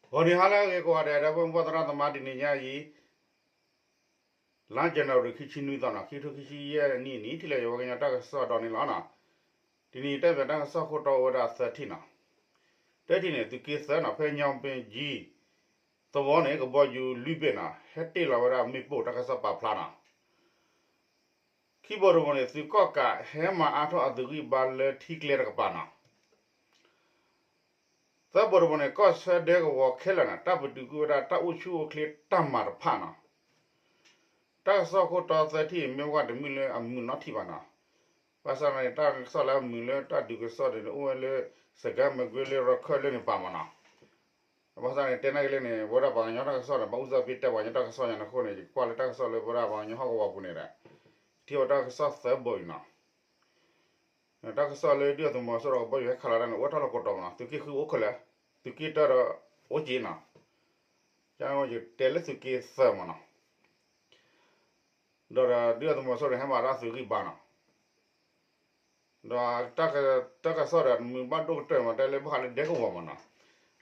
ဂီၤနံၤဟါလၢအဂ့ၤကိးဂၤဒဲး ဒီပုၢ်ဝဲၢ်သရၣ်သမါ တနံၤညါအံၤ လါယနူၤအါရံၤ ခံဆံနွံသီနီၤ ခံကထိခံဆံယဲၢ်နံၣ်အနံၤ ထံၣ်လိာ်ယဝဲကညီတၢ်ကစီၣ်ဒီးန့ၣ်လီၤနီၤ. တနံၤအံၤတဲဘၣ်တၢ်ကစီၣ်ခိၣ်တီအိၣ်ဝဲဒၣ်သၢထံၣ်နီၤ. တထံၣ်န့ၣ် သုးက့သၢနီၤ ဖဲညီဘ့ကၠံသဝီန့ၣ် ကဘီယူၤလွံၢ်ဘ့ၣ်နီၤ ဟဲတ့ၢ်လီၤဝဲဒၣ်မ့ၣ်ပိၢ်တၢ်ကစီၣ်ပာ်ဖျါနီၤ. ခံဘိတဘိန့ၣ် သုးကီၣ်ကးဟဲမၤအါထီၣ်အသုးဂံၢ်ဘါလၢထံကျဲတကပၤနီၤ. သၢဘိတဘိန့ၣ် ကီၢ်ဆၢဒဲကဝီၤခဲလၢာ်န့ၣ် တၢ်ပတုာ်ကွံာ်ဝဲဒၣ်တၢ်အိၣ်ဆူၣ်အိၣ်ချ့တၢ်မၤတဖၣ်နီၤ. တၢ်ကစီၣ်ခိၣ်တီသၢထံၣ် မ့ၢ်ဝဲတမ့ၢ်လၢအမုာ်နီတထံၣ်ဘၣ်နီၤ. ဘၣ်ဆၣ်န့ၣ် တၢ်ကစီၣ်လၢအမုာ်လၢတၢ်ဒုးကစီၣ်န့ၣ် အိၣ်ဝဲလၢ စကဲမကွ့လၢရခၢၣ်လၢန့ၣ်ပၤမးနီၤ. ဘၣ်ဆၣ်န့ၣ် တဲနာ်က့ၤလၢန့ၣ် ပဝဲဒၣ်ပှၤကညီတၢ်ကစီၣ်န့ၣ် ဘၣ်အူစၢ်ဖ့တဲပှၤကညီတၢ်ကစီၣ်ညါန့ၣ်အဃိန့ၣ် ယကွၢ်လၢတၢ်ကစီၣ်လၢပဝဲဒၣ်ပှၤကညီဟီၣ်ကဝီၤပူၤန့ၣ်ဒီး ထံၣ်ဝဲတၢ်ကစီၣ်သၢဘိအံၤနီၤ. တၢ်ကစီၣ်လၢဒုၣ်ဒါသုးမီၤစိရိၤကဘီယူၤဟဲခးလီၤတၢ်န့ၣ် အိၣ်ဝဲတၢ်လီၢ်ကိးတီၤမးနီၤ သုးက့ဃုအိၣ်ခဲလၢာ်, သုးက့တၢဒီးအိၣ်က့နီၤ. ယတဲလၢသုးက့သၢမးနီၤ. ဒီးဒုၣ်ဒါသုးမီၤစိရိၤန့ၣ် ဟဲမၤတၢ်သုးဂံၢ်ဘါနီၤ. ဒီးတၢ်ကစီၣ်ဒီးမုာ်ဘၣ်ဒိၣ်ကတၢၢ်မး တဲလၢဘၣ်ဃးလၢဒဲကဝီၤမးနီၤ.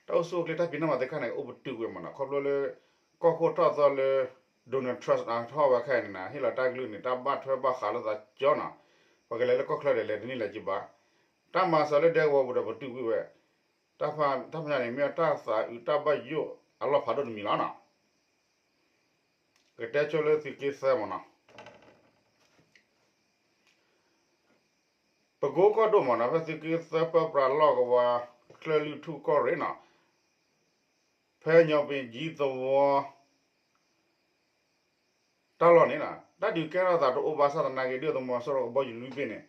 တၢ်အိၣ်ဆူၣ်အိၣ်ချ့တၢ်ဖံးတၢ်မၤသ့ၣ်တဖၣ်န့ၣ် အိၣ်ပတုာ်ဝဲမးနီၤ ခီဖျိလၢ ကီၢ်ခိၣ်ထီၣ်သီလၢ Donald Trump ထီၣ်ဝဲခဲအံၤန့ၣ်နီၤ ဟ့ၣ်လီၤတၢ်ကလုၢ်န့ၣ် တၢ်ဘၣ်ထွဲဘၣ်ဃးလိာ်သးကၠီနီၤ. ပှၤကလဲၤလၢကီၢ်ချၢဒီး လဲၤတန့ၢ်လၢၤက့ၤဘၣ်. တၢ်မၤစၢၤလၢဒဲကဝီၤပူၤဒီးပတုာ်ကွံာ်ဝဲ တၢ်ဖၣ်ညါန့ၣ် မ့ၢ်တၢ်သးအုးတၢ်ဘၣ်ယိၣ်အလီၢ်ဖးဒိၣ်တမံၤလီၤနီၤ. ကတဲဆိလၢသုးက့သၢမးနီၤ. ပကိကီၢ်ဒိၣ်မးနီၤ ဖဲသုးက့သၢပၢပြးလီၢ်ကဝီၤ ချၢၣ်လွံၢ်ထူၣ်ကီၢ်ရ့ၣ်နီၤ ဖဲညီဘ့ကၠံသဝီ တၢ်လီၢ်န့ၣ်နီၤ တၢ်ဒုးကဲထီၣ်သးတအိၣ်ဘၣ်ဆၣ်သနာ်က့ ဒုၣ်ဒါသုးမီၤစိရိၤကဘီယူၤလွံၢ်ဘ့ၣ်န့ၣ်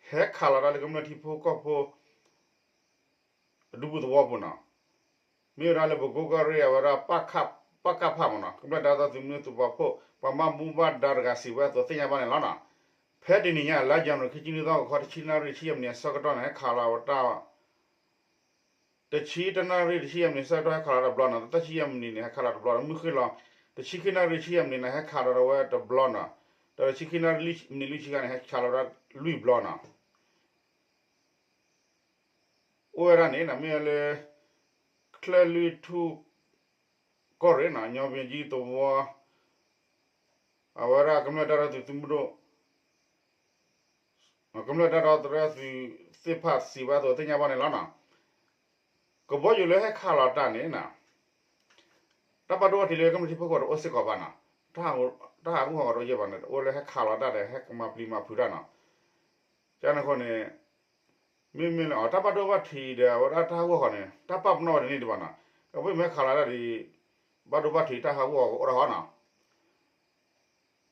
ဟဲခးလီၤတၢ်လၢကမျၢၢ်ထံဖိကီၢ်ဖိ အဒူပူၤသဝီပူၤနီၤ. မ့ၢ်ဝဲဒၣ်လၢပကိကီၢ်ရ့ၣ်အဝဲဒၣ် ပကဖ မးနီၤ ကမျၢၢ်တၢ်သိၣ်သုးမုၢ်ဒိၣ်သုးပှၤဖှိၣ် ပှၤဘၣ်မူဘၣ်ဒါတဂၤစံးဝဲအသိးသ့ၣ်ညါဘၣ်န့ၣ်လီၤနီၤ. ဖဲတနံၤညါ လါယနူၤအါရံၤ ခံဆံနွံသီ ဂီၤခီ တဆံနၣ်ရံၣ်တဆံယဲၢ်မံးနံးအဆၢကတီၢ်န့ၣ် ဟဲခးလီၤဝဲတၢ် တဆံတၢနၣ်ရံၣ်တဆံယဲၢ်မံးနံးအဆၢကတီၢ် ဟဲခးလီၤတဘျီနီၤ သၢဆံယဲၢ်မံးနံးန့ၣ် ဟဲခးလီၤတဘျီဒီး မုၢ်ဃ့ၢ်လီၤ တဆံခံနၣ်ရံၣ်တဆံယဲၢ်မံးနံးန့ၣ် ဟဲခးလီၤဝဲတဘျီနီၤ. ဒီးတဆံခံနၣ်ရံၣ်လွံၢ်ဆံခါန့ၣ် ဟဲခးလီၤဝဲဒၣ်လွံၢ်ဘျီနီၤ. အိၣ်ဝဲဒၣ်န့ၣ် မ့ၢ်ဝဲလၢ ချၢၣ်လွံၢ်ထူၣ် ကီၢ်ရ့ၣ်နီၤ ညီဘ့ကၠံသဝီ အဝဲဒၣ်ကမျၢၢ်တၢ်ဒီသဒၢသုးမုၢ်ဒိၣ် ကမျၢၢ်တၢ်ဒီသဒၢသုးသ့ၣ်တဖၣ်စံးဘၣ်အသိးသ့ၣ်ညါဘၣ်န့ၣ်လီၤနီၤ. ကဘီယူၤလၢဟဲခးလီၤတၢ်န့ၣ်နီၤ တၢ်ဘၣ်ဒိဘၣ်ထံးလၢကမျၢၢ်ထံဖိကီၢ်ဖိတအိၣ်စ့ၢ်ကီးဘၣ်နီၤ. တၢ်ဟးဂူာ်ဟးဂီၤတအိၣ်ယဲၢ်ဘၣ်န့ၣ် တအိၣ်လၢဟဲခးလီၤတၢ်ဒီး ဟဲကမၤပျံၤမၤဖုးတၢ်နီၤ. ကန့ၣ်အဃိန့ၣ် မ့မ့ၢ်လၢအတၢ်ဘၣ်ဒိဘၣ်ထံးဒီး အဝဲဒၣ်တၢ်ဟးဂူာ်ဟးဂီၤန့ၣ် တၢ်ပာ်ပနီၣ်ဝဲတန့ၢ်ဒံးဘၣ်နီၤ. အဝဲမ့ၢ်ဟဲခးလီၤတၢ်ဒီး ဘၣ်ဒိဘၣ်ထံးတၢ်ဟးဂူာ်ဟးဂီၤကအိၣ်ဒၣ်ဃီနီၤ.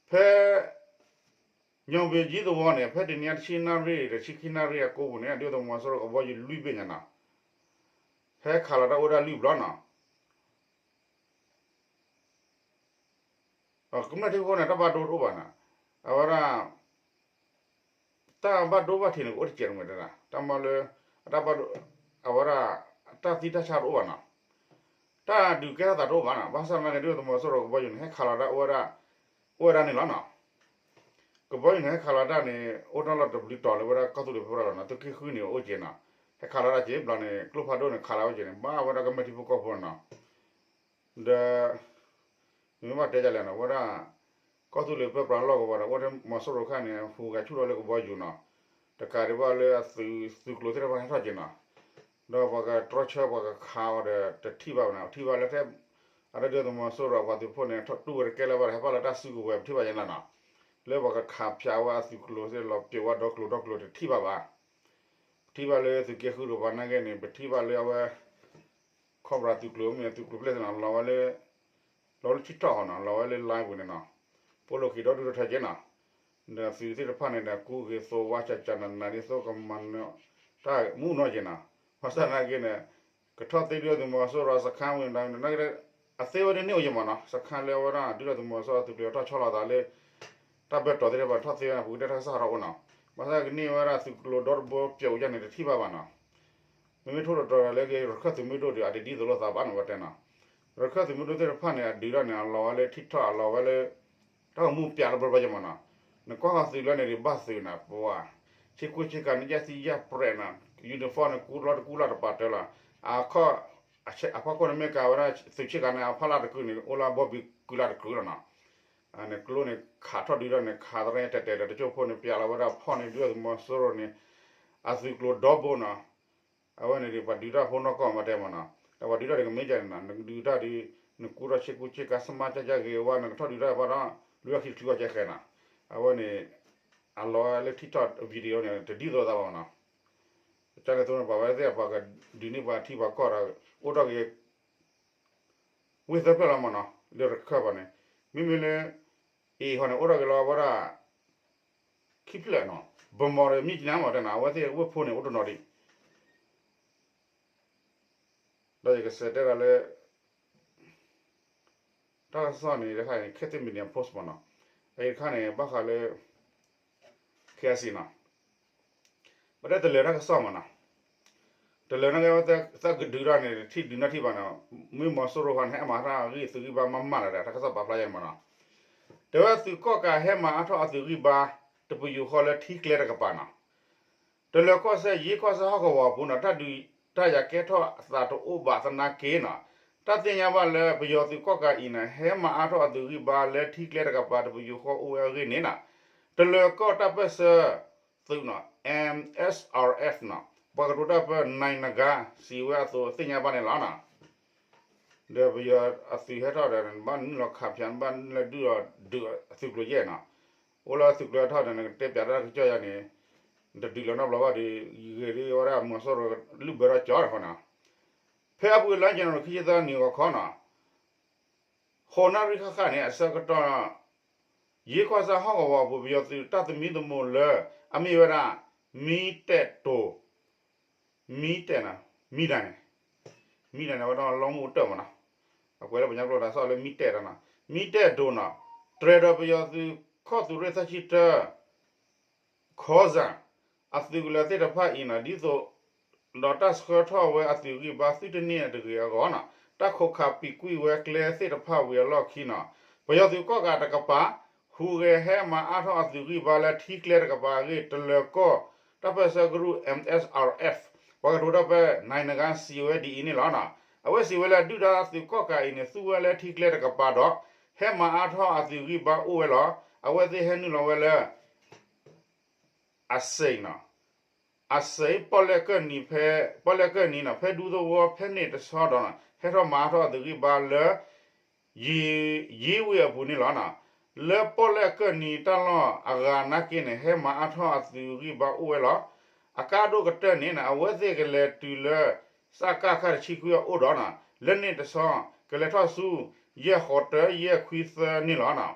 ဖဲ ညီဘ့ကၠံသဝီန့ၣ် ဖဲတနံၤညါတဆံနၣ်ရံၣ်ဒီး တဆံခံနၣ်ရံၣ်အကိပူၤန့ၣ် ဒုၣ်ဒါသုးမီၤစိရိၤကဘီယူၤလွံၢ်ဘ့ၣ်ညါနီၤ ဟဲခးလီၤတၢ်အိၣ်ဝဲဒၣ်လွံၢ်ဘျီနီၤ. ကမျၢၢ်ထံဖိကီၢ်ဖိန့ၣ် တၢ်ဘၣ်ဒိတအိၣ်ဘၣ်နီၤ. အဝဲဒၣ် တၢ်ဘၣ်ဒိဘၣ်ထံးန့ၣ် ကအိၣ်တစဲးတမှဲၤတဒၣ် တၢ်မၤလၢ အတၢ်ဘၣ်ဒိ အဝဲဒၣ် တၢ်သံတၢ်ဆါတအိၣ်ဘၣ်နီၤ. တၢ်ဒုးကဲထီၣ်သးတအိၣ်ဘၣ်နီၤ. ဘၣ်ဆၣ်သနာ်က့ ဒုၣ်ဒါသုးမီၤစိရိၤကဘီယူၤန့ၣ် ဟဲခးလီၤတၢ်အိၣ်ဝဲဒၣ် အိၣ်ဝဲဒၣ်န့ၣ်လီၤနီၤ. ကဘီယူၤန့ၣ် ဟဲခးလီၤတၢ်န့ၣ် အိၣ်တၢ်လီၢ်တဘျုးတီၤလၢဝဲဒၣ်ကီၢ်သူလ့ၤပၢပြးလီၤနီၤ. သုးက့ဃုန့ၣ်အိၣ်က့ၤနီၤ. ဟဲခးလီၤတၢ်က့ၤဘျီန့ၣ် ကျိဖးဒိၣ်န့ၣ် ခးလီၤဝဲက့ၤန့ၣ် ဘၣ်ဝဲဒၣ်ကမျၢၢ်ထံဖိကီၢ်ဖိနီၤ. ဒီး မ့ၢ်ဘၣ်တဲဒ်လဲၣ်နီၤ ဝဲဒၣ် ကီၢ်သူလ့ၤပၢပြးလီၢ်ကဝီၤဒီး အိၣ်ထဲမီၤစိရိၤခါန့ၣ် ဟူးဂဲၤဆူၣ်ထီၣ်လၢကဘီယူၤနီၤ. တကးဒံးဘၣ်လၢအသုး သုးကျိၤသ့ၣ်တဖၣ်ဟဲထီၣ်က့ၤနီၤ. ဒီးပှၤကတြီဆၢပှၤကခးအီၤဒီး တထံၣ်ဘၣ်ဘၣ်နီၤ. ထံၣ်ဘၣ်လၢထဲ အဒုၣ်ဒါသုးမီၤစိရိၤအပှၤသုးဖိန့ၣ် ထီၣ်တူၢ်ဝဲတကဲလၢၤဘၣ်ဒီး ဟဲပာ်လီၤတၢ်စုကဝဲၤ ပထံၣ်ဘၣ်ယဲၢ်နီၤနီၤ. လၢပှၤကခးဖၠးဝဲအသုးကျိၤသ့ၣ်လီၤပျိာ်ဝဲဒီကျိၤဒီကျိၤတထံၣ်ဘၣ်ဘၣ်. ပထံၣ်ဘၣ်လၢသုးက့ဃုတကပၤနာ်က့န့ၣ် ပထံၣ်ဘၣ်လၢအဝဲ ခီၣ်ပြးသုးကျိၤမ့ၢ်သုးကျိၤပျဲၢ်သ့ၣ်နီၤ လီၤဝဲလၢ လီၤဝဲလၢထံထီၣ်ဟီနီၤ လီၤဝဲလၢ line ပူၤန့ၣ်နီၤ. ပိၣ်လိာ်က့ၤဒီဒူၣ်ထီၣ်က့ၤနီၤ. ဒီးသုးသ့ၣ်တဖၣ်န့ၣ်ဒီး ကူက့ၤသိးဝါကကနနၤဒ်သိးကမၤနၢၤတၢ်မူနီၢ်က့ၤနီၤ. ဘၣ်ဆၣ်သနာ်က့န့ၣ် ကထီၣ်သ့ဒုၣ်ဒါသုးမီၤစိရိၤစခန်းဝံၤဒီး အသ့ဝဲဒၣ်န့ၣ်အိၣ်ယဲၢ်မးနီၤ. စခန်းလၢအဝဲဒၣ်ဒုၣ်ဒါသုးမီၤစိရိၤအသုးကျိၤထီၣ်ဆီလီၤသးလၢ တၢ်ဘၢၣ်တီၤသ့ၣ်တဖၣ်ထီၣ်သ့ဝဲန့ၣ် ပကတဲတၢ်ကစီၣ်ဟးထီၣ်အိၣ်နီၤ. ဘၣ်ဆၣ်ကန့ၢ်ဝဲဒၣ်သုးကျိၤဒီတဘိပျဲးအိၣ်ယဲၢ်န့ၣ် တထံၣ်ဘၣ်ဘၣ်နီၤ. မ့မ့ၢ်ထိၣ်သတြီၤဒီးလၢက့ၤရခၢၣ်သုးမုၢ်ဒိၣ်ဒီး အတဒ်သိးလိာ်သးဘၣ်နီၤ ဝဲတဲနီၤ. ရခၢၣ်သုးမုၢ်ဒိၣ်သ့ၣ်တဖၣ်န့ၣ် အဒုးဒၣ်န့ၣ် အလီၤဝဲလၢထံထီၣ် အလီၤဝဲလၢ တၢ်ကမူၣ်ပျးလၢပျီပျီယဲၢ်မးနီၤ. နကွၢ်ဃီသုးလၢန့ၣ်ဒံးဘၣ်သုးနီၤ ပှၤ ဆ့ကူဆ့ကၤန့ၣ် ယဲၢ်သံယဲၢ်ပြဲးနီၤ uniform န့ၣ် ကူလီၤတကူလီၤတပာ်တၢၢ်လီၤ. အခီၣ် အဖီခိၣ်န့ၣ်မ့ၢ်ကၤဝဲဒၣ်သုးဆ့ကၤန့ၣ် အဖီလာ်တကုာ်န့ၣ် အိၣ်လၢဘီဘံကုလၢ်တကုာ်လီၤနီၤ. န့ၣ်ကျိန့ၣ်ခးထီၣ်ဒုးထီၣ်န့ၣ် ခးသရဲတဲာ်တဲာ်ဒီး တကၠိၢ်ဖိန့ၣ် ပျးလီၤဝဲဒၣ်ဖီၣ်န့ၣ် ဒုၣ်ဒါသုးမီၤစိရိၤန့ၣ် အသုးကျိၤဒီဘိနီၤ. အဝဲန့ၣ်ဒီး ပှၤဒုးတၢ်ဖိနီၢ်ကီၢ်မၤတဲမ့ၢ်နီၤ, ဒီးပှၤဒုးတၢ်ဒ်ကမ့ၢ်ကန့ၣ်နီၤ နကဒုးတၢ်ဒီး နကူထီၣ်ဆ့ကူဆ့ကၤ စမါကၢ်ကၢ်ဂ့ၤဝါ နကထီၣ်ဒုးတၢ်ဘၣ်ဒီး လွံၢ်အခံတချုးအီၤကဲဃဲနီၤ. အဝဲန့ၣ် အလီၤလၢထံထီၣ် video န့ၣ် တဒ်သိးသးဘၣ်မ့ၢ်နီၤ. ကန့ၣ်သိးန့ၣ် ပှၤဝဲသ့ၣ်ပှၤကဒုးန့ၢ်ပှၤထံပှၤကီၢ်ဒီး အိၣ်ထီၣ်က့ၤ ဝ့ၢ်သၢဖျၢၣ်လီၤမ့ၢ်နီၤ လၢရခၢၣ်ပှၤန့ၣ်, မ့မ့ၢ်လၢ အ့ၣ်ဟီန့ၣ် အိၣ်ထီၣ်က့ၤလီၤဝဲဒၣ် ခံဖျၢၣ်နီၤ, ဗမီၢ်ဒီး မြစ်ကြီးနား မ့ၢ်တဲနီၤ အဝဲသ့ၣ်ဝ့ၢ်ဖိန့ၣ် အိၣ်တနီၤဒံး, ဒီးယကစးတဲဒၣ်လၢ တၢ်ကစီၣ်န့ၣ်တခါန့ၣ် Khit Thit Media Post မ့ၢ်နီၤ, အအံၤတခါန့ၣ် ဘၣ်ဃးလၢ ခ့အစံနီၤ, ပတဲတလၢာ်တၢ်ကစီၣ်မ့ၢ်နီၤ, တလၢာ်န့ၣ်ကဲဝဲ သးကဒုးတၢ်န့ၣ် ထံၣ်ဒုးနီၣ်ထံၣ်ဘၣ်နီၤ, မ့ၢ်မီၤစိရိၤဃီန့ၣ် ဟဲမၤတၢ်ဂ့ၢ်သုးဂံၢ်ဘါမးမးလၢၤဒီး တၢ်ကစီၣ်ပာ်ဖျါယဲၢ်မ့ၢ်နီၤ, တဲဝဲသုးကီၣ်ကးဟဲမၤအါထီၣ်အသုးဂံၢ်ဘါ တပယူာ်ဃီလၢထံကျဲတကပၤနီၤ, တလၢၤကီၢ်စဲၣ် ယ့ကီၢ်စဲၣ်ဟီၣ်ကဝီၤအပူၤနီၤ တၢ်ဒုးတၢ်ယၤကဲထီၣ်အသးတအိၣ်ဘၣ်သနာ်က့နီၤ, တၢ်သ့ၣ်ညါဘၣ်လၢပယီၤသုးကီၣ်ကးအံၤန့ၣ် ဟဲမၤအါထီၣ်အသုးဂံၢ်ဘါလၢထံကျဲတကပၤ တပယူာ်ဃီအိၣ်ဝဲအဂ့ၢ်န့ၣ်နီၤ, တလၢၤကီၢ်တၢ်ပၢၢ်ဆၢသုးနီၤ M S R F နီၤ ပှၤကတိၤတၢ်ပၢၢ် နိုင်နဂါး စံးဝဲအသိးသ့ၣ်ညါဘၣ်န့ၣ်လီၤနီၤ. ဒီးပယီၤအသုးဟဲထီၣ်ဒီး နဘၣ်နုာ်လီၤခးဖၠး နဘၣ်နုာ်လီၤဒုးအသုးကျိၤယဲၢ်နီၤ, အိၣ်လၢသုးကျိၤဟဲထီၣ်ဒီး နကတဲပၠးတၢ်ကစီၣ်ယါန့ၣ် နတဒုးလီၤနီတဘျီဘၣ်ဒီး ယဂ့ၤဒ်ဝဲဒၣ်မီၤစိရိၤလုၢ်ဘၢထီၣ်ကၠီတခီနီၤ, ဖဲအပူၤလါယနူၤအါရံၤခံဆံသၢနံၣ်ဂီၤခီနီၤ ဃိးနၣ်ရံၣ်ဃၣ်ဃၣ်န့ၣ် အဆၢကတီၢ် ယ့ကီၢ်စဲၣ်ဟီၣ်ကဝီၤအပူၤ ပယီၤသုးတၢ်သမံသမိးလၢ အမ့ၢ်ဝဲဒၣ် မံတဲာ်တိၤ မံတဲာ်နီၤ မံဒၣ်န့ၣ် မံဒၣ်န့ၣ် အဝဲဒၣ်လီမူးတၢၢ်မ့ၢ်နီၤ, အကွဲးလၢပညါကျိာ်ဒီး စးလၢမံတဲာ်ဒီးနီၤ မံတဲာ်တိၤနီၤ တြဲၤဒီးပယီၤသုး ခီၣ်သုးရ့ၣ်သၢဆံတၢ ခီစၣ် အသုးကလၢၤသ့ၣ်တဖၣ်အံၤနီၤ ဒ်သိး ဒီးတၢ်ဆှၢထီၣ်ဝဲအသုးဂံၢ်ဘါသုတန့ၢ်တဂ့ၤအဂီၢ်နီၤ တၢ်ခိးခးပံးကွံာ်ဝဲကျဲသ့ၣ်တဖၣ်ဝံၤအလီၢ်ခံနီၤ ပယီၤသုးကီၣ်ကးတကပၤ ဟူးဂဲၤဟဲမၤအါထီၣ်အသုးဂံၢ်ဘါလၢထံကျဲတကပၤအဂ့ၢ် တလၢၤကီၢ်တၢ်ပၢၢ်ဆၢကရူၢ် M S R F ပှၤကတိၤတၢ်ပၢၢ် နိုင်နဂါး စံးဝဲဒ်အံၤန့ၣ်လီၤ. အဝဲစံးဝဲလၢ ဒုၣ်ဒါသုးကီၣ်ကးအံၤန့ၣ် သူဝဲလၢထံကျဲတကပၤဒီး ဟဲမၤအါထီၣ်အသုးဂံၢ်ဘါအိၣ်ဝဲလီၤ. အဝဲသ့ၣ်ဟဲနုာ်လီၤဝဲလၢ အစံးနီၤ အစံး ပီၣ်လဲၣ်ကၢၢ်နံၤဖဲ ပီၣ်လဲၣ်ကၢၢ်နံၤနီၤ ဖဲဒူသဝီဖဲန့ၣ်တဆီဒီးနီၤ ဟဲထီၣ်မၤအါထီၣ်အသုးဂံၢ်ဘါလၢ ယ့ ယ့ဝ့ၢ်အပူၤန့ၣ်လီၤ. လၢပီၣ်လဲၣ်ကၢၢ်နံၤတၢ်လီၢ်အဂၤနာ်က့န့ၣ် ဟဲမၤအါထီၣ်အသုးဂံၢ်ဘါအိၣ်ဝဲလီၤ. အကါဒိၣ်ကတၢၢ်န့ၣ်နီၤ အဝဲသ့ၣ်ကလဲၤတုၤလၢ စကခ တဆံခွံအအိၣ်ဒီးနီၤ လၢန့ၣ်တဆီ ကလဲၤထီၣ်ဆူ ယဲၢ်ဃိးတၢ ယဲၢ်ခွံသၢန့ၣ်လီၤနီၤ.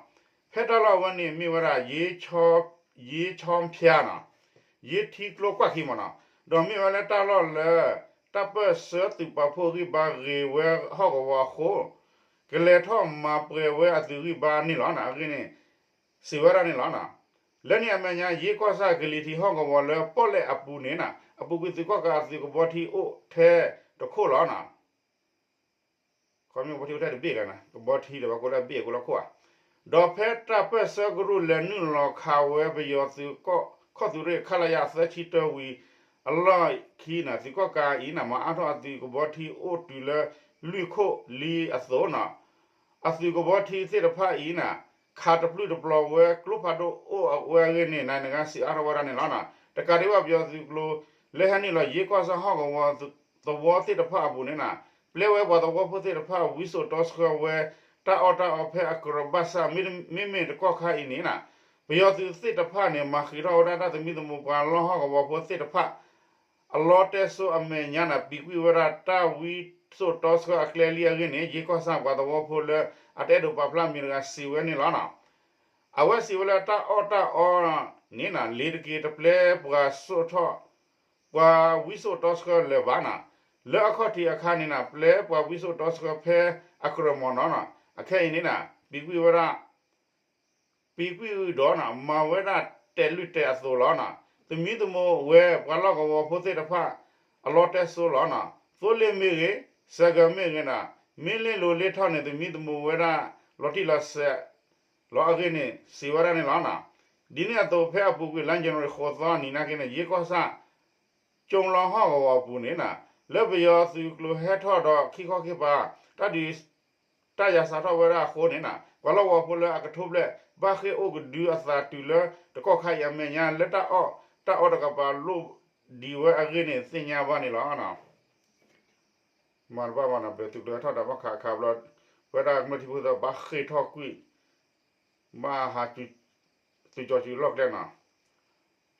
ဖဲတၢ်လီၢ်ဝဲန့ၣ်မ့ၢ်ဝဲဒၣ် ယ့ဆီဖၠါနီၤ ယ့ထံကျိကွၢ်ခံမ့ၢ်နီၤ ဒီးမ့ၢ်ဝဲလၢတၢ်လီၢ်လၢ တၢ်ပၢၢ်ဆၢသုးပာ်ဖှိၣ်ဂံၢ်ဘါဂ့ၤဝဲဟီၣ်ကဝီၤအဃိ ကလဲၤထီၣ်မၤပှဲၤဝဲအသုးဂံၢ်ဘါန့ၣ်လီၤနီၤ အဂ့ၢ်န့ၣ် စံးဝဲဒၣ်န့ၣ်လီၤ. လၢန့ၣ်အမဲာ်ညါ ယ့ကီၢ်ဆၣ်ကလံၤထံးဟီၣ်ကဝီၤလၢပီၣ်လဲၣ်အပူၤန့ၣ်နီၤ အပူၤကွံာ်သုးကီၣ်ကးအသုးကဘီထံအိၣ်ထဲတခိၣ်လီၤနီၤ ခီမ့ၢ်ကဘီထံအိၣ်ထဲတဘ့ၣ်လီၤနီၤ ကဘီထံဒီးပှၤကိးလၢအဘ့ၣ်အကိးလၢခိၣ်ဧါ ဒီးဖဲတၢ်ပၢၢ်ဆၢကရူၢ်လဲၤနုာ်လီၤခးဝဲပယီၤသုး ခီၣ်သုးရ့ၣ် ခလရ သၢဆံတၢဝံၤအလီၢ်ခံနီၤ သုးကီၣ်ကးအံၤနီၤ မၤအါထီၣ်အသုးကဘီထံအိၣ်တုၤလၢလွံၢ်ခိၣ်လံအသိးနီၤ အသုးကဘီထံသ့ၣ်တဖၣ်အံၤနီၤ ခးတပျုၢ်တပျီၤဝဲကျိဖးဒိၣ်အိၣ်ဝဲအဂ့ၢ်န့ၣ် နဂါစံးအါထီၣ်ဝဲဒၣ်န့ၣ်လီၤနီၤ. တကးဒံးဘၣ် ပယီၤသုးကျိၤ လၢဟဲနုာ်လီၤယ့ကီၢ်ဆၣ်ဟီၣ်ကဝီၤသဝီသ့ၣ်တဖၣ်အပူၤန့ၣ်နီၤ ပျဲဝဲပှၤသဝီဖိသ့ၣ်တဖၣ် ဝံစိာ်တီဆှၢဝဲ တၢ်အီၣ်တၢ်အီဖဲအကြၢးဘၣ်ဆၣ် မ့မ့ၢ်တကီၢ်ခါအံၤန့ၣ်နီၤ ပယီၤသုးသ့ၣ်တဖၣ်န့ၣ် မၤဃံးထီၣ်ဝဲဒၣ်တၢ်သမံသမိးပှၤလီၢ်ဟီၣ်ကဝီၤဖိသ့ၣ်တဖၣ် အလီတဲစိအမဲာ်ညါန့ၣ် ပံးကွံာ်ဝဲဒၣ်တၢ်ဝံစိာ်တီဆှၢအကျဲလံအဂ့ၢ်န့ၣ် ယ့ကီၢ်ဆၣ်ပှၤသဝီဖိလၢအတအဲၣ်ဒိးပာ်ဖျါမံၤတဂၤစံးဝဲန့ၣ်လီၤနီၤ. အဝဲစံးဝဲလၢတၢ်အီၣ်တၢ်အီန့ၣ်နီၤ လ့ၤတက့ၤတပျဲပှၤစိာ်ထီၣ် ပှၤဝံစိာ်တီဆှၢလၢၤဘၣ်နီၤ. လၢအခီၣ်ထံးအခါန့ၣ်နီၤ ပျဲပှၤဝံစိာ်တီဆှၢဖဲအကြၢးမီၢ်နီၤနီၤ အခဲအံၤန့ၣ်နီၤ ပံးကွံာ်ဝဲဒၣ် ပံးကွံာ်ဒီးနီၤ မၤဝဲဒၣ်တဲာ်လုၢ်တဲာ်အသိးလီၤနီၤ. သမံသမိးဝဲပှၤလီၢ်ကဝီၤဖိသ့ၣ်တဖၣ် အလီတဲစိလီၤနီၤ. သိလ့ၣ်မ့ၢ်ဂ့ၤ စဲးကၢးမ့ၢ်ဂ့ၤနီၤ မ့ၢ်လ့ၣ်လိၤလ့ၣ်ထီၣ်န့ၣ် သမံသမိးဝဲဒၣ်လီၤတံၢ်လီၤဆဲး လီၤအဂ့ၢ်န့ၣ် စံးဝဲဒၣ်န့ၣ်လီၤနီၤ. ဒ်န့ၣ်အသိး ဖဲအပူၤကွံာ်လါယနူၤအါရံၤဃိးသီနံၤနာ်က့န့ၣ် ယ့ကီၢ်ဆၣ် ကၠိလီဟီၣ်ကဝီၤအပူၤန့ၣ်နီၤ လၢပယီၤသုးကျိၤဟဲထီၣ်ဒီးခံခီခံပၤ တၢ်ဒုး တၢ်ယၤစးထီၣ်ဝဲဒၣ်အဃိန့ၣ် ပှၤလီၢ်ကဝီၤဖိလၢအကထိဘျဲၣ် ဘၣ်ဃ့ၢ်အိၣ်ကဒုအသးတုၤလၢတကီၢ်ခါအံၤအမဲာ်ညါ လၢတၢ်အီၣ်တၢ်အီတကပၤလိၣ်ဒံးဝဲအဂ့ၢ်န့ၣ် သ့ၣ်ညါဘၣ်န့ၣ်လီၤ. မၤတဘၣ်မနီၤ ပသုးကျိၤဟဲထီၣ်ဒီးဘၣ်ခးခးဘျီ ပဝဲဒၣ်ကမျၢၢ်ထံဖိကီၢ်ဖိဘၣ်ဃ့ၢ်ထီၣ်ကွံာ် ဘၣ်ဟး သုးကၠီၤစုၤလီၢ်ကျဲနီၤ,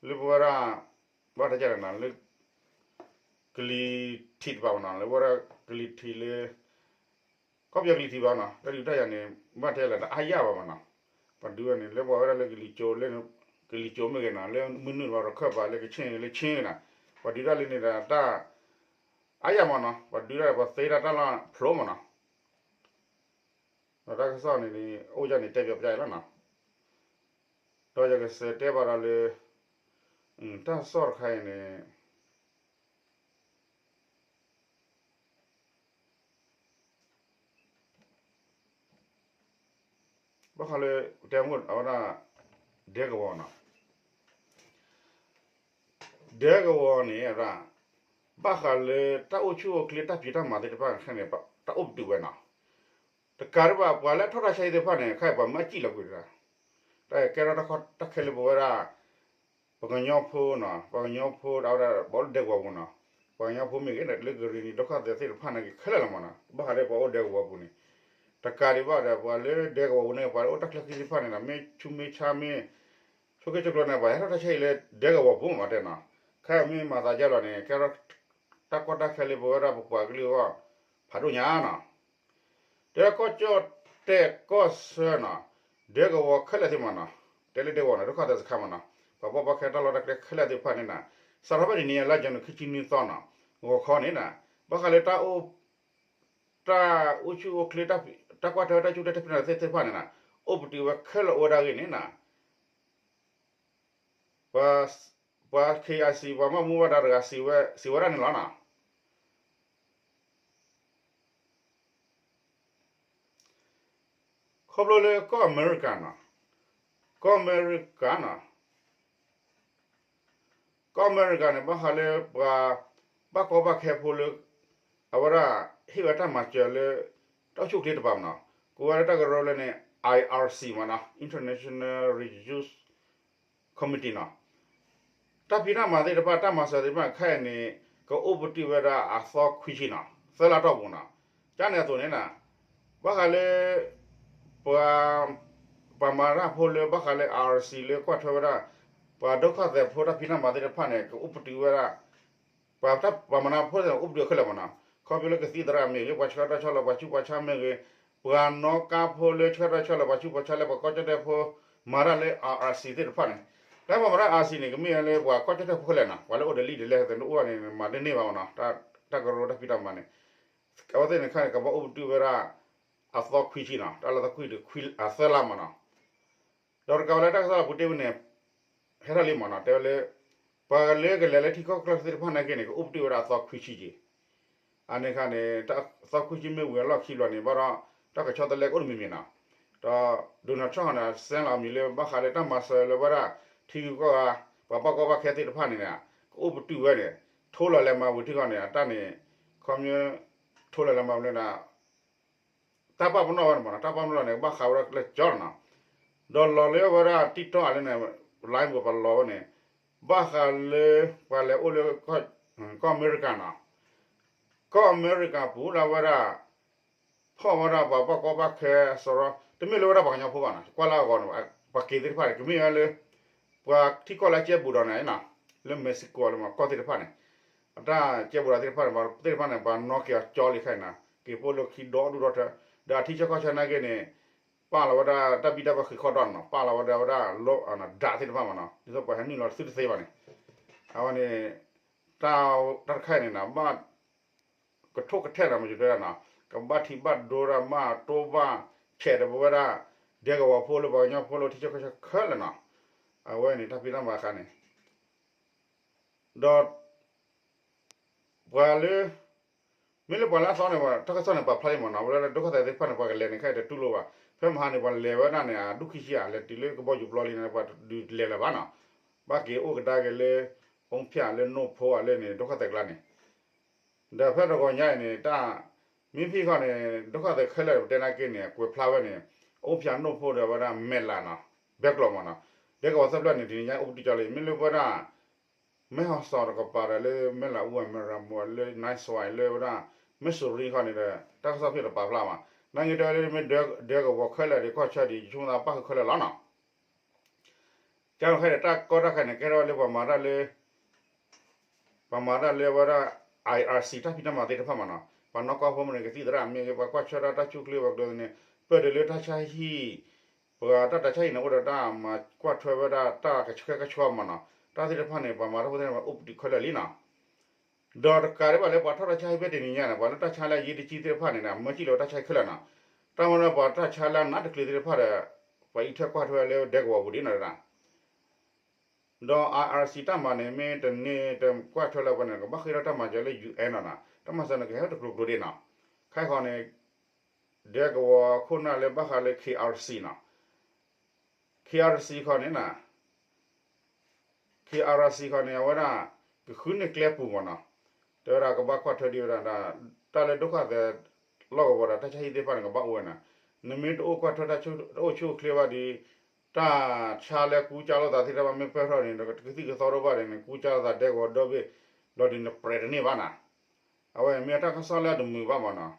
လၢပဝဲဒၣ် ဘၣ်တၢ်ကဲနီၤ လၢ ကလံၤထံးတပၤမနီၤ လၢပဝဲဒၣ်ကလံၤထံးလၢ ကီၢ်ပယီၤကလံၤထံးဘၣ်နီၤ တၢ်ဒုးတၢ်ယၤန့ၣ် ဘၣ်တဲလၢတအါယၢ်ဘၣ်မနီၤ, ပှၤဒုးဝဲန့ၣ် လၢပှၤဝဲဒၣ်လၢကလံၤကၠိလၢ ကလံၤကၠိမ့ၢ်ဂ့ၤနီၤ လၢမုၢ်နုာ်တပၤ ရခၢၣ်ပၤ လၢကဆ့ၣ်ဂ့ၤ လၢဆ့ၣ်ဂ့ၤနီၤ, ပှၤဒုးတၢ်လၢန့ၣ်ဒီးတၢ် အါယၢ်မနီၤ ပှၤဒုးတၢ်ဒီးပှၤသ့တၢ်တၢ်လီၢ်ဖျိမနီၤ ဒီးတၢ်ကစီၣ်န့ၣ် အိၣ်ယၢ်န့ၣ်တဲပၠးပၠးအံၤလီၤနီၤ, ဒီးယကစံးတဲဘၣ်ဒီးလၢ တၢ်ကစီၣ်တခါအံၤန့ၣ် ဘၣ်ဃးလၢ တဲမ့ၢ်အဝဲဒၣ် ဒဲကဝီၤနီၤ, ဒဲကဝီၤန့ၣ် ဘၣ်ဃးလၢတၢ်အိၣ်ဆူၣ်အိၣ်ချ့တၢ်ဖံးတၢ်မၤသ့ၣ်တဖၣ်ခဲန့ၣ် တၢ်အိၣ်ပတုာ်ဝဲနီၤ, တကးဒံးဘၣ် ပှၤလၢအထီၣ်တၢ်ဆါဟံၣ်သ့ၣ်တဖၣ်န့ၣ် ခဲအံၤပှၤမၢအစံၣ်လီၤကွံာ်တဂၤ, တၢ်ကဲထီၣ်တၢ်ခဲလၢပဝဲဒၣ် ပှၤကညီဖိနီၤ ပှၤကညီဖိဒၣ်ဝဲဒၣ် ဘၣ်အိၣ်လၢဒဲကဝီၤပူၤနီၤ, ပှၤကညီဖိမ့ၢ်ဂ့ၤန့ၣ် လၢကရံၣ်နံၤဒုက္ခသည်သ့ၣ်တဖၣ်န့ၣ်ဂ့ၤခဲလၢာ်လီၤမနီၤ, ဘၣ်ဃးလၢပှၤအိၣ်ဒဲကဝီၤပူၤန့ၣ်, တကးဒံးဘၣ်ဒီး ပှၤလၢဒဲကဝီၤပူၤန့ၣ် ပှၤလၢအိၣ်တၢ်ချၢဃံသ့ၣ်တဖၣ်န့ၣ်ဒီး မ့ၢ်ဆူးမ့ၢ်ဆါမ့ၢ် ဆိက့ဆိကလိန့ၣ် ပှၤဟဲထီၣ်တၢ်ဆါဟံၣ်လၢဒဲကဝီၤပူၤမးတဲနီၤ, ခဲအံၤမ့ၢ်မၤသးဒ်လဲၣ်န့ၣ် ကဲထီၣ်တၢ်ကီတၢ်ခဲလၢပဝဲဒၣ်ပပှၤကလုာ်အဂီၢ် ဖးဒိၣ်ညါနီၤ တဲကီၢ်ကၠီၣ်တဲၣ်ကီၢ်ဆၢနီၤ, ဒဲကဝီၤခဲလၢာ်သ့ၣ်မနီၤ, တဲလၢဒဲကဝီၤနီၤ ဒုက္ခသည်စခန်းမနီၤ, ပှၤဘၣ်ဘၣ်ခဲတၢ်လီၢ်တၢ်ကျဲခဲလၢာ်သ့ၣ်တဖၣ်န့ၣ်နီၤ, စးထီၣ်ဖဲတနံၤအံၤ လါယနူၤခံဆံနွံသီနီၤ, ဂီၤခီန့ၣ်နီၤ, ဘၣ်ဃးလၢတၢ်အိၣ် တၢ်အိၣ်ဆူၣ်အိၣ်ချ့ တၢ်ကွၢ်ထွဲဝဲတၢ်ဆူၣ်တၢ်ချ့သ့ၣ်တဖၣ်န့ၣ်နီၤ, အိၣ်ပတုာ်ဝဲခဲလၢာ်အိၣ်ဝဲဒၣ်အဂ့ၢ်န့ၣ်နီၤ ပှၤ ပှၤ K I C ပှၤမၤမူဘၣ်ဒါတဂၤ စံးဝဲဒၣ်န့ၣ်လီၤနီၤ. ခီဖျိလၢကီၢ်အမဲရကၤနီၤ, ကီၢ်အမဲရကၤနီၤ, ကီၢ်အမဲရကၤန့ၣ် ဘၣ်ဃးလၢပှၤ ဘၣ်ကီဘၣ်ခဲဖိလၢ အဝဲဒၣ် ဟ့ၣ်ဝဲတၢ်မၤစၢၤလၢ တၢ်အိၣ်ဆူၣ်အိၣ်ချ့တပၤမနီၤ, ကိးဝဲလၢတၢ်ကရၢလၢန့ၣ် I R C မနီၤ, International Refugee Committee နီၤ, တၢ်ဖံးတၢ်မၤသ့ၣ်တဖၣ် တၢ်မၤစၢၤသ့ၣ်တဖၣ်ခဲအံၤန့ၣ် ကအိၣ်ပတုာ်ဝဲဒၣ်အသီခွံဆံနီၤ, သၢလါတီၢ်ပူၤနီၤ, ကန့ၣ်အသိးန့ၣ်နီၤ, ဘၣ်ဃးလၢ ပှၤ ပှၤမၤတၢ်ဖိလၢဘၣ်ဃးလၢ I R C လၢကွၢ်ထွဲဝဲဒၣ် ပှၤဒုက္ခသည်ဖိတၢ်ဖံးတၢ်မၤသ့ၣ်တဖၣ်န့ၣ် ကအိၣ်ပတုာ်ဝဲဒၣ် ပှၤ ပှၤမၤတၢ်ဖိန့ၣ် အိၣ်ပတုာ်ခဲလၢာ်မနီၤ, ခီဖျိလၢကသံၣ်သရၣ်မ့ၢ်ဂ့ၤ ပှၤဆှၢတၢ်ဆၢလီၤ ပှၤဆူးပှၤဆါမ့ၢ်ဂ့ၤ, ပှၤနီၣ်ကါဖိလၢဆှၢတၢ်ဆၢလီၤ ပှၤဆူးပှၤဆါလၢပှၤကီၢ်ကၠီၣ်တဲၣ်ဖိ မၤတၢ်လၢ I R C သ့ၣ်တဖၣ်န့ၣ်, တၢ်ပှၤမၤတၢ် I R C န့ၣ် ကမ့ၢ်လၢပှၤကီၢ်ကၠီၣ်တဲၣ်ဖိခဲလၢာ်နီၤ, ပှၤလၢအိၣ်ဒီးလံာ်ဒီးလဲၢ်သ့ၣ်တအိၣ်န့ၣ် မၤတန့ၢ်ဘၣ်မနီၤ, တၢ်ကရၢတၢ်ဖံးတၢ်မၤန့ၣ်, အဝဲသ့ၣ်န့ၣ်ခါန့ၣ် ကဘၣ်အိၣ်ပတုာ်ဝဲဒၣ် အသီခွံဆံနီၤ, တၢ်လၢသီခွံဒီး သၢလါမနီၤ ဒီးတကးဝဲလၢတၢ်ကစီၣ်လၢပူၤတ့ၢ်ဝဲန့ၣ် ဟဲထီၣ်လံမနီၤ, တဲဝဲလၢ ပှၤလၢကလဲၤလၢထံကီၢ်ကျါသ့ၣ်တဖၣ်နာ်က့န့ၣ် ကအိၣ်ပတုာ်ဝဲဒၣ်အသီခွံဆံက့ၤ, အန့ၣ်ခါန့ၣ် သီခွံဆံမ့ၢ်ဝံၤအလီၢ်ခံဘျီန့ၣ် ဘၣ်ဒီး တၢ်ကဆီတလဲကအိၣ်တမံၤမံၤနီၤ, ဒီး Donald Trump န့ၣ် စဲလီၤအမံၤလၢဘၣ်ဃးလၢတၢ်မၤစၢၤလၢဝဲဒၣ် ထံဂုၤကီၢ်ဂၤ ပှၤဘၣ်ကီဘၣ်ခဲသ့ၣ်တဖၣ်န့ၣ် ကအိၣ်ပတုာ်ဝဲန့ၣ် ထိလီၤလဲၤမၤဝံၤထံဂီၢ်န့ၣ် အတၢ်န့ၣ် ခီဖျိ ထိလီၤလဲၤမၤဝံၤလၢ တၢ်ပာ်ပနီၣ်ဝဲန့ၣ်မနီၤ, တၢ်ပာ်ပနီၣ်န့ၣ် ဘၣ်ဃးဝဲဒၣ်လၢကၠီလီၤနီၤ, ဒီးလီၤလၢဝဲဒၣ် TikTok အလၢန့ၣ် live ပှၤလီၤဝဲန့ၣ် ဘၣ်ဃးလၢ ပှၤလဲၤအိၣ်လၢ ကီၢ်အမဲရကၤနီၤ, ကီၢ်အမဲရကၤပူၤလၢဝဲဒၣ် ဖီၣ်ဝဲဒၣ်ပှၤဘၣ်ကီဘၣ်ခဲအစရီ, တမ့ၢ်လၢဝဲဒၣ်ပှၤကညီဖိဘၣ်နီၤ, ကွၢ်လၢအဂီၢ်န့ၣ် ပှၤက့ၤသ့ၣ်တဖၣ်န့ၣ် ကမ့ၢ်ဝဲလၢ ပှၤထံကီၢ်လၢအကဲဘူးဒီးန့ၣ်နီၤ, လၢ Mexico လၢမၤကီၢ်သ့ၣ်တဖၣ်န့ၣ်, အတၢ်ကဲဘူးဒီးသ့ၣ်တဖၣ်န့ၣ် ပှၤသ့ၣ်တဖၣ်န့ၣ် ပှၤနီၣ်က့ၤအီၤကၠီလံခဲအံၤနီၤ, က့ၤပိာ်လၢခံဒီဒူၣ်ဒီထၢ, ဒီးအထံဆၢကီၢ်ဆၢနာ်က့န့ၣ် ပာ်လီၤဝဲဒၣ်တၢ်ဘံၣ်တၢ်ဘၢဃံးဃီဒီးနီၤ, ပာ်လီၤဝဲဒၣ်ဝဲဒၣ် ဒးသ့ၣ်တဖၣ်မနီၤ, ဒ်သိးပှၤဟဲနုာ်လီၤတသုတသ့ဘၣ်န့ၣ်, အဝဲန့ၣ် တၢ်တခါအံၤန့ၣ်နီၤ ဘၣ် ကထိၣ်ကထဲလီၤမၤစၢၤတဲဒၣ်နီၤ, ကဘၣ်ထံၣ်ဘၣ်ဒိဒၣ် ဘၣ်တိဘၣ်ဆဲးဒီးပဝဲဒၣ် ဒဲကဝီၤဖိလၢပှၤကညီဖိလၢထံဆၢကီၢ်ဆၢခဲလၢာ်နီၤ, အဝဲန့ၣ်တၢ်ဖံးတၢ်မၤတခါန့ၣ်, ဒီး ပှၤလၢ မ့ၢ်လၢပှၤလၢအသီန့ၣ် တၢ်ကစီၣ်န့ၣ် ပာ်ဖျါလံမနီၤ, ပဝဲဒၣ်ဒုက္ခသည်သ့ၣ်တဖၣ်န့ၣ် ပှၤကလဲၤန့ၣ် ခဲအံၤတတူၢ်လိာ်ဘၣ်, ဖဲမဟါန့ၣ် ပှၤလဲၤဝဲဒၣ်န့ၣ် အဒူၣ်ခံဆံဧါ လဲၤတုၤလၢကဘီယူၤပျီလံန့ၣ် ပှၤတဒုးလဲၤလၢၤဘၣ်နီၤ, ဘၣ်က့ၤအိၣ်ကဒါက့ၤလၢ အူဖၠၣ်လၢနိၣ်ဖိဧါလၢန့ၣ် ဒုက္ခသည်ကျါန့ၣ် ဒီးဖဲတဂီၤညါအံၤန့ၣ် တၢ်မ့ၢ်ဖံးခီန့ၣ် ဒုက္ခသည်ခဲလၢာ်ပတဲနာ်က့န့ၣ် ကွဲးဖျါဝဲန့ၣ် အိၣ်ဖျါနိၣ်ဖိဒီးဝဲဒၣ်မဲၢ်လးနီၤ ဘဲကျိးမးနီၤ ဒဲကဝီၤသၢဖျၢၣ်န့ၣ် တနံၤညါအိၣ်ပတုာ်ကၠီလံ မ့ၢ်လၢပဝဲဒၣ် မဲၢ်ဟီၣ်စီၤတကပၤဒီးလၢမဲၢ်လးအူအမဲရၤမိၤလၢ နၢ်စဝါ လၢဝဲဒၣ် မ့ၢ်စူၤရံခီန့ၣ်ဒီး တၢ်ကစီၣ်ဖဲတပာ်ဖျါမး နာ်က့တဲဝဲလၢမ့ၢ်ဒဲကဝီၤခဲလၢာ်ဒီးကီၢ်ဆၢဒီး ယဆိကမိၣ်သးပၣ်ဃုာ်ခဲလၢာ်လီၤနီၤ ကန့ၣ်ခဲအံၤတၢ်ကီတၢ်ခဲန့ၣ် ကဲထီၣ်ဝဲလၢပှၤမၤတၢ်လၢ ပှၤမၤတၢ်လၢဝဲဒၣ် IRC တၢ်ဖံးတၢ်မၤသ့ၣ်တဖၣ်မးနီၤ ပှၤနီၢ်ကီၢ်ဖိမ့ၢ်ဂ့ၤ ကသံၣ်သရၣ်မ့ၢ်ဂ့ၤ ပှၤကွၢ်ဆၢတၢ်တၢ်ဆူၣ်ချ့ပှၤကဒိးန့ၣ် ပၢၢ်တ့ၢ်လၢတၢ်ဆါဟံၣ် ပှၤတၢ်တၢ်ဆါဟံၣ်န့ၣ် အိၣ်ဒီးတၢ်မၤကွၢ်ထွဲဝဲဒၣ်တၢ်ကဆှဲကဆှီမးနီၤ တၢ်သ့ၣ်တဖၣ်န့ၣ် ပှၤမၤတၢ်ဖိသ့ၣ်တဖၣ်အိၣ်ပတုာ်ခဲလၢာ်လံနီၤ ဒီးတကးဒံးဘၣ်လၢပှၤထီၣ်တၢ်ဆါဟံၣ်ဖဲတနံၤညါန့ၣ် ပှၤလၢတၢ်ဆါလၢအယ့တကံသ့ၣ်တဖၣ်န့ၣ် မၢစံၣ်လီၤဝဲတၢ်ဆါဟံၣ်ခဲလၢာ်နီၤ တၢ်မ့ၢ်လၢပှၤတၢ်ဆါလၢအနးတကျ့ၤသ့ၣ်တဖၣ်ဒီး ပှၤအံးထွဲကွၢ်ထွဲလၢဒဲကဝီၤပူၤဒ်နီၤ ဒီး IRC တၢ်မၤန့ၣ် မ့ၢ်တန့ၢ်တကွၢ်ထွဲလၢပှၤန့ၣ် ကဘၣ်ဃ့ထီၣ်တၢ်မၤစၢၤလၢ ယူၣ် နီၤနီၤ တၢ်မၤစၢၤန့ၣ် ကဟဲတကျိၤကျိၤဒ်နီၤ ခဲအံၤဃီန့ၣ် ဒဲကဝီၤခိၣ်နၢ်လၢဘၣ်ဃးလၢ KRC နီၤ KRC ခီန့ၣ်နီၤ KRC ခီန့ၣ် အဝဲဒၣ် ကဃုန့ၢ်ကျဲပူၤမးနီၤ တဲဝဲဒၣ်ကဘၣ်ကွၢ်ထွဲဒံးဝဲဒၣ် တၢ်လၢဒုက္ခသည် လီၢ်ကဝီၤဒီးတၢ်ဆါဟံၣ်သ့ၣ်တဖၣ်န့ၣ် ကဘၣ်အိၣ်ဝဲနီၤ နမ့ၢ်တအိၣ်ကွၢ်ထွဲတၢ်အိၣ်ဆူၣ်အိၣ်ချ့ဘၣ်ဒီး တၢ်ဆါလၢကူစါလိာ်သးသ့ၣ်တဖၣ်မ့ၢ်ပၢၢ်ထီၣ်န့ၣ် ကသံၣ်ကသီတအိၣ်ဘၣ်ဒီး နကူစါလိာ်သးဒဲကဝီၤဒီဘ့ၣ် ဘျီဒီးနပြဲးတန့ၢ်ဘၣ်နီၤ အဝဲမ့ၢ်တၢ်ကစီၣ်လၢအတမုာ်ဘၣ်မးနီၤ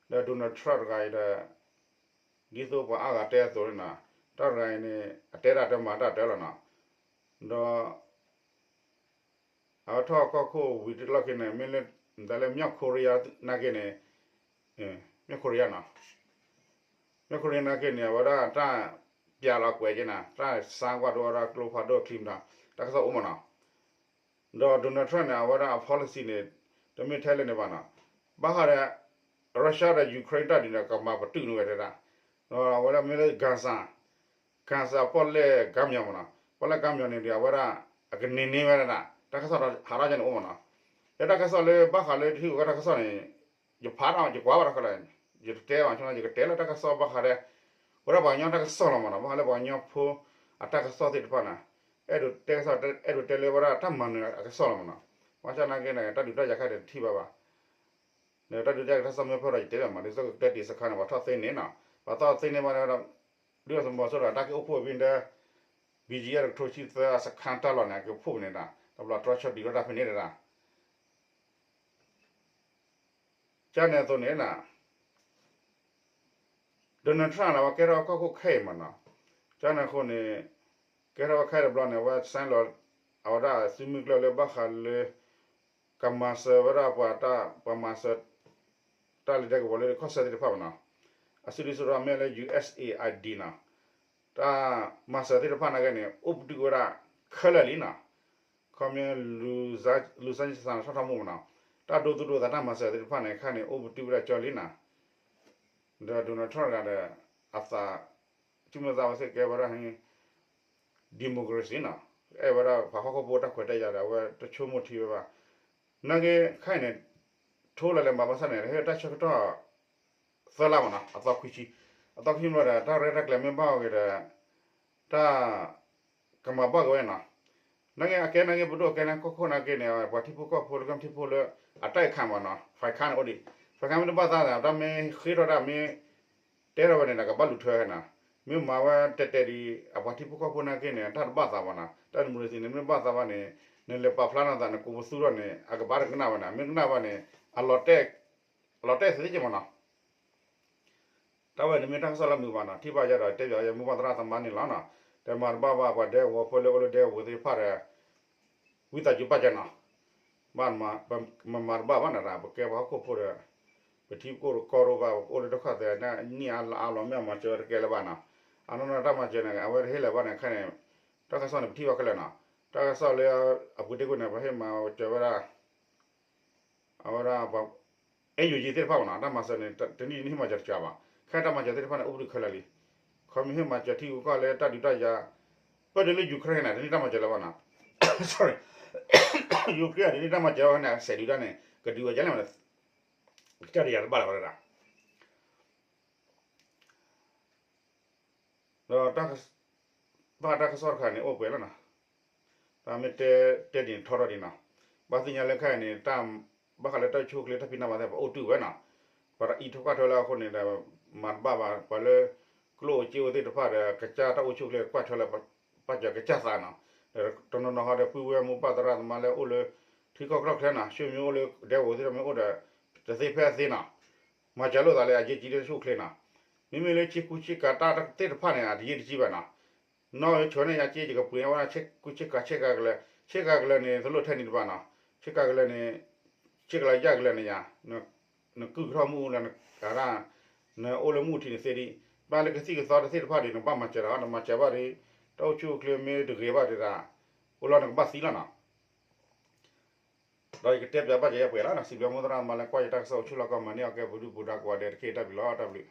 ဒီး Donald Trump တဂၤအံၤဒီး ဒ်သိးပှၤအါဂၤတဲအသိးန့ၣ်နီၤ တၢ်တဂၤအံၤန့ၣ် အတဲတၢ်တမၤတၢ်တၢလီၤနီၤ ဒီး အဝဲထီၣ်ကီၢ်ခိၣ်ဝံၤတလီၢ်ခံန့ၣ် မ့ၢ်လၢ မတၤလၢ မြောက်ကိုရီးယား နာ်က့န့ၣ် မြောက်ကိုရီးယားနီၤ မြောက်ကိုရီးယား နာ်က့န့ၣ် အဝဲဒၣ်တၢ်ပျးလီၤကွဲးက့ၤနီၤ တၢ်ဆါကွၢ်ဒိဝဲဒၣ်ကျိဖးဒိၣ်ချံမတၤ တၢ်ကစီၣ်အိၣ်မးနီၤ ဒီး Donald Trump န့ၣ် အဝဲဒၣ်အ policy န့ၣ် တမ့ၢ်ထဲလဲၣ်န့ၣ်ဘၣ်နီၤ ဘၣ်ဃးဒီး Russia ဒီး Ukraine တၢ်ဒ်န့ၣ် ကမၤပတုာ်န့ၢ်ဝဲတဲဒၣ် ဒီးအဝဲဒၣ်မ့ၢ်လၢ Gaza Gaza ပီၣ်လဲၣ်ကါမျီၤမးနီၤ ပီၣ်လဲၣ်ကါမျီၤန့ၣ်ဒီး အဝဲဒၣ် အကန့ၢ်န့ၢ်ဝဲဒၣ် တၢ်ကစီၣ်ဟးထီၣ်ကန့ၣ်အိၣ်မးနီၤ လၢတၢ်ကစီၣ်လၢဘၣ်ဃးလၢထံဂုၤကီၢ်ဂၤတၢ်ကစီၣ်န့ၣ် ယဖးထီၣ် ယကွၢ်ဘၣ်တၢ်ခဲလၢာ် ယတတဲဘၣ် ယကတဲလၢတၢ်ကစီၣ်ဘၣ်ဃးဒီး ဝဲဒၣ်ပှၤကညီတၢ်ကစီၣ်လီၤမးနီၤ ဘၣ်ဃးလၢပှၤကညီဖိ အတၢ်ကစီၣ်သ့ၣ်တဖၣ်န့ၣ် အဲၣ်ဒိးတဲကစီၣ် အဲၣ်ဒိးတဲလၢဝဲဒၣ်တၢ်မၤနၢၤအကစီၣ်လီၤမးနီၤ ဘၣ်ဆၣ်နာ်က့န့ၣ် တၢ်ဒုးတၢ်ယၤခါဒီးတထံၣ်ဘၣ်ဘၣ် ဒီးတၢ်ဒုးတၢ်ယၤခါတၢ်ကစီၣ်မ့ၢ်ဖျါထီၣ် ယတဲဘၣ်မး ဒ်သိးကကျဲတံၤစခါန့ၣ် ပှၤထီၣ်သ့န့ၣ်နီၤ ပှၤထီၣ်သ့န့ၢ်ဘၣ်န့ၣ်ဝဲဒၣ် ဒုၣ်ဒါသုးမီၤစိရိၤတၢ်က့ၢ်အိၣ်ဖှိၣ်ဝံၤဒီး ဘံၣ်ကယဲၢ် တကထိဆံသၢအစခါတၢ်လီၢ်န့ၣ် အက့ၤအိၣ်ဖှိၣ်ဝံၤန့ၣ်ဒီး တဘျီတြီဆၢဒုးထီၣ်တၢ်ဖဲန့ၣ်ဒၣ် ကန့ၣ်အသိးန့ၣ် Donald Trump န့ၣ် အဝဲကဲထီၣ်ကီၢ်ခိၣ်ခဲအံၤမးနီၤ ကန့ၣ်အဃိန့ၣ် ကဲထီၣ်ဝဲခဲအံၤတဘျီန့ၣ် အဝဲဆဲးလီၤ အဝဲဒၣ်စုမုၢ်ကျၢၢ်လၢဘၣ်ဃးလၢ ကမၤစၢၤဝဲဒၣ်ပှၤတၢ် ပှၤမၤစၢၤ တၢ်လၢဒဲကဝီၤလၢကီၢ်ဆၢသ့ၣ်တဖၣ်မးနီၤ အစုဒုးစုထီၣ်မ့ၢ်လၢ ယူၣ်အ့ၣ်အ့ၣ်အ့ၣ် နီၤ တၢ်မၤစၢၤသ့ၣ်တဖၣ်နာ်က့န့ၣ် အိၣ်ပတုာ်ဝဲဒၣ်ခဲလၢာ်လံနီၤ ခီမ့ၢ် လူၤစၢ်စၢ်ထီၣ်ထီၣ်မိၢ်မးနီၤ တၢ်ဒိသူၣ်ဒိသးတၢ်မၤစၢၤသ့ၣ်တဖၣ်န့ၣ် ခဲန့ၣ် အိၣ်ပတုာ်ဝဲဒၣ်ကၠီလံနီၤ ဒီး Donald Trump တဂၤဒီး အသး ဆိကမိၣ်သးဝဲသ့ၣ်ကဲဝဲဒၣ် democracy နီၤ အဲၣ်ဝဲဒၣ်ပှၤဟီၣ်ခိၣ်ဖိတၢ်ခွဲးတၢ်ယာ်ဒီး အဝဲတဆိကမိၣ်ထံဝဲဘၣ် နာ်က့ခဲအံၤန့ၣ် ထိလီၤလဲၤမၤဘၣ်ဆၣ်န့ၣ် ဟဲတၢ်ဆၢကတီၢ် သၢလါမးနီၤ အသီခွံဆံ အသီခွံဆံဘျီဒီး တၢ်ရဲၣ်တၢ်ကျဲၤမ့ၢ်ဘၣ်အီၤဂ့ၤဒီး တၢ် ကမၤဘၣ်က့ၤဝဲနီၤ နာ်က့အကဲနာ်က့ ပဒိၣ်အကဲန့ၣ် ကီၢ်ခိၣ်နာ်က့န့ၣ် ပှၤထံဖိကီၢ်ဖိလၢကမျၢၢ်ထံဖိလၢ အတၢ်အံၤခါမးနီၤ ဖဲခါန့ၣ်အိၣ်ဒံး ဖဲခါမ့ၢ်တဘၣ်သးန့ၣ် တၢ်မ့ၢ်ဃ့ထီၣ်တၢ်မ့ၢ် တဲထီၣ်ဝဲန့ၣ်ဒီး ကဘၣ်လူၤထွဲဝဲနီၤ မ့ၢ်မၤဝဲတဲတဲဒံး အပှၤထံဖိကီၢ်ဖိနာ်က့န့ၣ် တၢ်တဘၣ်သးဘၣ်နီၤ တၢ် democracy န့ၣ် မ့ၢ်ဘၣ်သးဘၣ်န့ၣ် နလဲၤပာ်ဖျါနသး နကိးပသူထီၣ်န့ၣ် အကဘၣ်တကနၣ်ဝဲနီၤ မ့ၢ်ကနၣ်ဘၣ်န့ၣ် အလီၤတဲာ် အလီၤတဲာ်သ့က့မးနီၤ တၢ်ဝဲန့ၣ်မ့ၢ်တၢ်ကစီၣ်လၢမုာ်ဘၣ်နီၤ ထံၣ်ဘၣ်ယဲဒီး တဲပၠးယဲ မုၢ်ဘၣ်သရၣ်သမါန့ၣ်လီၤနီၤ တဲမၤတဘၣ်ဘၣ်ပှၤဒဲကဝီၤဖိလၢအိၣ်လၢဒဲကဝီၤသ့ၣ်တဖၣ်ဒီး ဝံသးစူၤပာ်စၢၤနီၤ ဘၣ်မၤတဘၣ်ဘၣ်နၤ ပကဲပှၤဟီၣ်ခိၣ်ဖိဒီး ပထံပကီၢ်တကီၢ်တအိၣ်ဘၣ် ပအိၣ်လၢဒုက္ခသည် နံၣ်အါလါအါလီၤမ့ၢ်အမၤစၢၤဝဲတကဲလၢၤဘၣ်နီၤ အနီၢ်နီၢ်တၢ်မၤစၢၤန့ၣ် အဝဲတဟ့ၣ်လၢၤဘၣ်န့ၣ် ခဲန့ၣ် တၢ်ကစီၣ်န့ၣ် ပထံၣ်ဘၣ်ခဲလၢာ်နီၤ တၢ်ကစီၣ်လၢအပူၤတ့ၢ်ကွံာ်န့ၣ် ပဟ့ၣ်မၤစၢၤဝဲဒၣ် အဝဲဒၣ် အဲၣ်ယူၣ်ယံၤသ့ၣ်တဖၣ်မးနီၤ တၢ်မၤစၢၤန့ၣ် တနံၣ်တနံၣ်ဟ့ၣ်မၤစၢၤတစှၤဘၣ် ခဲတၢ်မၤစၢၤသ့ၣ်တဖၣ်န့ၣ် အိၣ်ပတုာ်ခဲလၢာ်လံ ခီမ့ၢ်ဟ့ၣ်မၤစၢၤထံဂုၤကီၢ်ဂၤလၢတၢ်ဒုးတၢ်ယၤ ပၢၢ်တုၤလၢ Ukraine န့ၣ် တနံၣ်တၢ်မၤစၢၤလၢၤဘၣ်နီၤ Ukraine တနံၣ်တၢ်မၤစၢၤလၢၤဘၣ်န့ၣ် အစဲးဒုးတၢ်န့ၣ် ကဒုးဝဲဒ်လဲၣ်မး ကစၢ်တယၤတဘၣ်လၢၤဘၣ်တဒၣ် ဒီး ဘၣ်တၢ်ကစီၣ်တခါန့ၣ် အိၣ်ပှဲၤလီၤနီၤ, တၢ်မ့ၢ်တဲ တဲဒ်န့ၣ်ထီထီၣ်ဒ်နီၤ, ဘၣ်သ့ၣ်ညါလၢခဲအံၤန့ၣ် တၢ် ဘၣ်ဃးလၢတၢ်အိၣ်ဆူၣ်အိၣ်ချ့တၢ်ဖံးတၢ်မၤသ့ၣ် ပအိၣ်တုာ်ဝဲနီၤ, ပှၤတၢ်အံးထွဲကွၢ်ထွဲလၢအဃိန့ၣ်ဒီး မၤတဘၣ်ဘၣ် ပှၤလၢ ကျိၣ်အိၣ်စ့အိၣ်သ့ၣ်တဖၣ်ဒီး ကစၢ်တၢ်အိၣ်ဆူၣ်အိၣ်ချ့ကွၢ်ထွဲလၢ ပာ်စၢၤကစၢ်သးနီၤ, ဒီးတနီၤနီၤဟီဒီး ပုၢ်ဝဲၢ်မိၢ်ပၢ်သရၣ်သမါလၢအိၣ်လၢ ထံကီၢ်ကီၢ်ချၢနီၤ ဆူမ့ၢ်အိၣ်လၢဒဲကဝီၤသ့ၣ်တဖၣ်မ့ၢ်အိၣ်ဒီး တသ့ဖဲအသ့နီၤ, မၤစၢၤလိာ်သးလၢအယဲၢ်ကံတၢ်အိၣ်ဆူၣ်အိၣ်ချ့နီၤ, မ့မ့ၢ်လၢဆ့ကူဆ့ကၤတၢ်သ့ၣ်တဖၣ်န့ၣ် အတယဲၢ်တကံဘၣ်နီၤ, နီၢ်ဆှၢန့ၢ်ယၤက့ ယကပှ့ၤဝဲဒၣ်ဆ့ကူဆ့ကၤဆ့ကၤကလၢၤ, ဆ့ကၤကလၢၤန့ၣ် တလိၣ်ထဲန့ၣ်တဘၣ်နီၤ, ဆ့ကၤကလၢၤန့ၣ် ဆ့ကလၢၤယၢ်ကလၢၤန့ၣ်ယၤ, နကုၢ်ကထီၣ်မ့ၣ်အူလၢ အဒၣ် နအိၣ်လၢမ့ၣ်အူထံန့ၣ်သ့ဒံး, ဘၣ်လၢကသံၣ်ကသီတသ့ၣ်တဖၣ်ဒီး နကဘၣ်မၤစၢၤတၢ်အီၤ နမၤစၢၤဘၣ်ဒီး တၢ်အိၣ်ဆူၣ်အိၣ်ချ့မ့ၢ်တဂ့ၤဘၣ်ဒီး အိၣ်လီၤနကဘၣ်သံလီၤနီၤ, ဒီးယကတဲပၠးဘၣ်ကယဲၢ်ပှဲၤလီၤနီၤ, စံးဘျုးမိၢ်သရၣ်သမါလၢကွၢ်ယတၢ်ကစီၣ်အိၣ်ဆူၣ်လီၢ်ကီၢ် မၤန့ၢ်အီၣ်ကဲပဒုၣ်ပဒါကိးဂၤဒဲးတက့ၢ် တၢ်ဘျုးလီၤ တၢ်ဘျုး